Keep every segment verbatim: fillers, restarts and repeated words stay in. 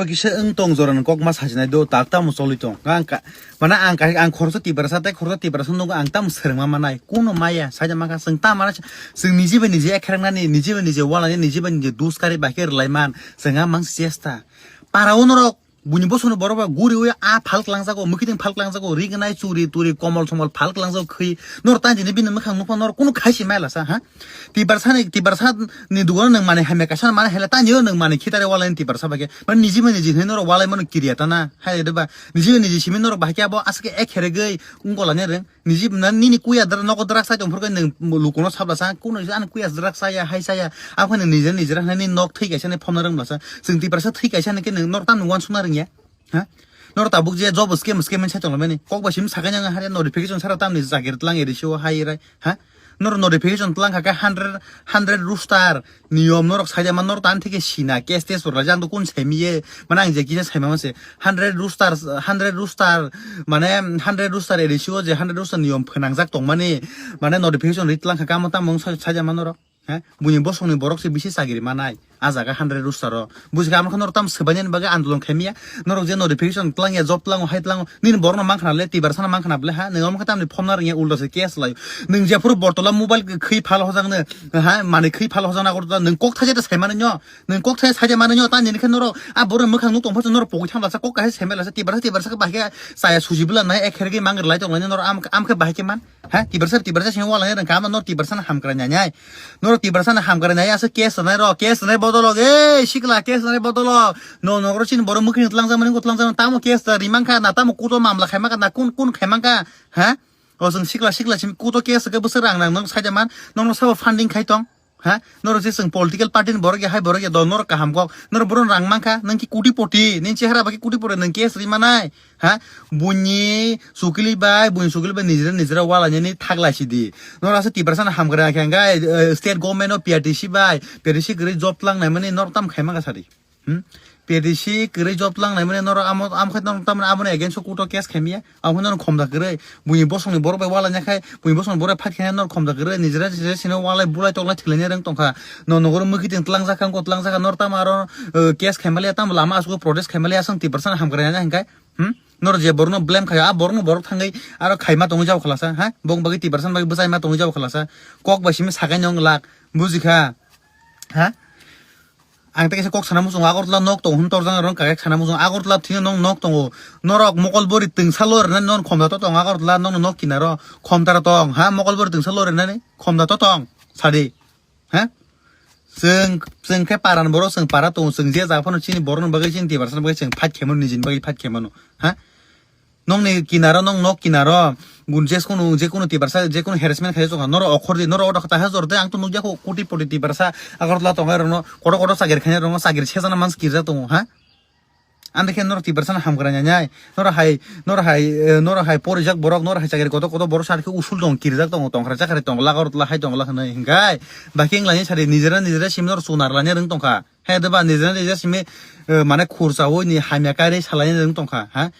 Kisa wng tong jorani kok ma sajinai do, tak tamo choli tong. Ang ka, mana ang ka, ang khoroksa Tiprasa tei khoroksa Tiprasa nugo ang tamo swrwngma manai. Kuno maya, saida maka, chwng ta mana, chwng niji bai niji ekhereng nani, niji bai niji walani, niji bai niji duskari bai khe rwlai man. Chwng a mang chesta. Para o norok, buini bosongni borok ba guri ui a phal klangjago, mwkhitwng phal klangjago, rignai churi turi, komol somol phal klangjago khwi. Nor ta jini bini mwkhang nukha nor kuno khaisi maila sa, ha? Tiprasa ni, Tiprasa ni dugo nwng mani hamya kaisa mani hela ta nyo nwng mani khitare walani Tiprasa bai khe. Mani niji bai niji hinwi norok walai mano kiriya ta na. Hai de ba. Niji bai niji simi norok bahai khe abo aswk ekherek gwi wngkol ani rwng. Niji na nini kuya dra nogo drak sai tong phurkhe nwng lukuno sabla sa kuno ani kuya drak saya hai saya. Aphano niji niji rak nani nok thwi kaisa ni phone rwng bla sa. Chwng Tiprasa thwi kaisa ni khe nwng norok tamo uansukna rwngya. Ha? Norok tabuk je job scam scam sai tong mani. Kok ba sim sakai nang hari notification sara tamni jagir tlang eri sio hai rai. Ha? Nor notification tlang kha khe hundred, hundred rooster niyom norok saida man norok tan thike sina case test rok jang kun semiye. Mana ang je kisa saima se hundred rooster, hundred rooster, mane hundred rooster eri sio je hundred rooster niyom phenangjak tong mani. Mane notification rit tlang kha kamo tamo saida man norok. Ha? Buini bosongni borok se bisi chagiri manai. A jaga hundred rooster o. Bujikha, amokhe norok tam swbainani bagwi andolon khaimiya. Norok je notification tlang ya, job tlango, hai tlango. Nini borokno mankha na le, Tiprasa no mankha na ble, ha? Nwng amokhe tamni phone na rwngya, ulta se case lai. Nwng jephuru bortola mobile khwi phal hojak nw, ha? Mani khwi phal hojak na korta, nwng kok thaje ta sai mani nyo. Nwng kok thaje sai mani nyo, ta nini khe norok, a borok mwkhang nuk tong pha norok pogwi thamla sa, kok kahai sai mela sa, Tiprasa, Tiprasa khe bahai khe chaya suji bwla nai, ekhergwi mangri lai tong lai norok, am, amkhe bahai khe man. Ha? Tiprasa, Tiprasa sini wala nai rwngkha, ama norok Tiprasa no hamkrai nai nai. Norok Tiprasa no hamkrai nai, aswk case rwnai rok, case rwnai bodolok, ei, sikla, case rwnai bodolok. No, nogoro chini borok mwkhwini tlangjakmani, wngkho tlangjakmani, tamo case da rimang kha na, tamo kuto mamla khaimang kha na, kun, kun khaimang kha, ha? O chwng sikla, sikla simi kuto case khe bwswk rang nang, nang saida man, nokno sabo funding khai tong, ha? Norok je chwng political party ni borok ya, hai borok ya, dol norok kaham kok, norok borok rang mang kha, nang ki kutipoti, nini chehra ba ki kutipoti, nang case rimanai. Ha? Buini sukili bai, buini sukili bai nijera nijera wala nini thaglai sidi. Nora se Tiprasa na hamkrai khe hwnkhe, eh, state government o P R T C bai, P R T C kwrwi job tlang naimani nor tam khaima kha sadi. Hmm? P R T C kwrwi job tlang naimani nor amo, am khai nor tam amo against o court o case khaimiya. Am khai nor khomda kwrwi. Buini bosongni borok bai wala nya khai, buini bosongni borok bai fight khaina nor khomda kwrwi. Nijera nijera sino walai bulai toklai thwlaina rwng tongkha. No nogoro mwkhitwng tlang jakha, wngkho tlang jakha, nor tam aro, eh, case khaimaliya tam lama aswk protest khaimaliya aswk Tiprasa na hamkrai na hwnkhe. Hmm? Nor je borokno blame khayo, a borokno borok thangwi aro khaima tongwi jabo khalasa, ha? Bong bagwi Tiprasa bagwi bwchaima tongwi jabo khalasa. Kok bai simi sakai nong lak, bujikha? Ha? Ang tei kaisa kok sana muchungo, Agartala nok tongo hwn torjak norok kagak sana muchungo, Agartala thwino nong nok tongo. Norok mokol bori twngsa lorina non khomda to tongo Agartala nokno nok kinaro khomtara tong, ha? Mokol bori twngsa lorinani khomda to tong, sadi. Ha? Chwng, chwng khe paran borok, chwng para tongo, chwng je jaga phano chini borokni bagwi chini Tiprasani bagwi chwng fight khaimano, nijini bagwi fight khaimano. Ha? Nokni kinaro, nok, nok kinaro, gun je kunu, je kunu Tiprasa, je kunu harassment khai chwng norok okhor di, norok order kha ta ha jor de, ang to nukya kho, koti poti Tiprasa, Agartala tongnai rokno, kotor kotor chakiri khainai rokno, chakiri sejana mans kirjak tongo, ha? Andikhe norok Tiprasa no hamkrai nai nai. Norok hai, norok hai, eh, norok hai porijak borok, norok hai chakri kotor kotor borok sar khe usul tong, kirijak tongo, tongkhra chakri tong, laga rok hai tong, laga hinwi hinkhai. Bakhe wnglaini sari nijera nijera simi norok chunar laina rwng tongkha. Hai deba nijera nijera simi, eh, mane khurchaui ni hamya kairwi salaina rwng tongkha, ha?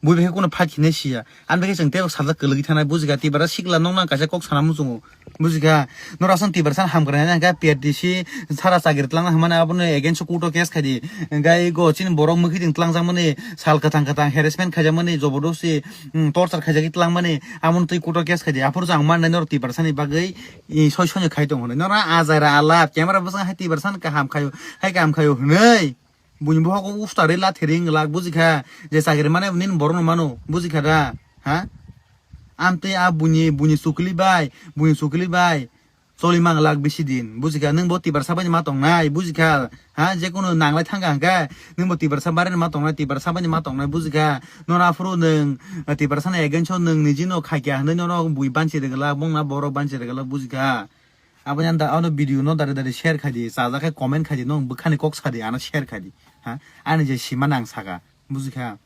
Bui bai khe kuno fight khinai siya. Andikhe chwng tei sajak kwlwgwi thanai bujikha Tiprasa sikla nokna kaisa kok sana muchungo. Bujikha, norok aswk Tiprasa hamkrai nai kha, P R T C sara chakri twlangna hwnmani abono against o court o case khai di. Hwnkhe ego chini borok mwkhitwng twlangjakmani, sal kwthang kwthang harassment khaijakmani, jobodosti, mm, torture khaijagwi twlangmani, abono twi court o case khai di. Aphuru jang mannai norok Tiprasani bagwi, i, soi soino khai tong hwnwi. Norok a jaira alap, camera bwskango hai Tiprasani kaham khaio, hai kaham khaio hwnwi. Buini bohogo ustarwi lathiri wng glak, bujikha, je chakri mane nini borokno mano, bujikha da, ha? Amtwi a buini, buini chukli bai, buini chukli bai, choli mang glak bisi din, bujikha, nwng bo Tiprasa bai ma tongnai, bujikha, ha? Jekunu nanglai thangkha hwnkhe, nwng bo Tiprasa bai ma tongnai, Tiprasa bai ma tongnai, bujikha, nono aphuru nwng, eh, Tiprasani against o nwng nijino khaikha hwnwi nono bui banchi rwglak, bongna borok banchi rwglak, bujikha. Aboni anda ano video no dari dari share khai di, chajak khe comment khai di, nwng bwkhani kok sa di, ano share khai di. Ha? Ani je sima nang saka, bujikha?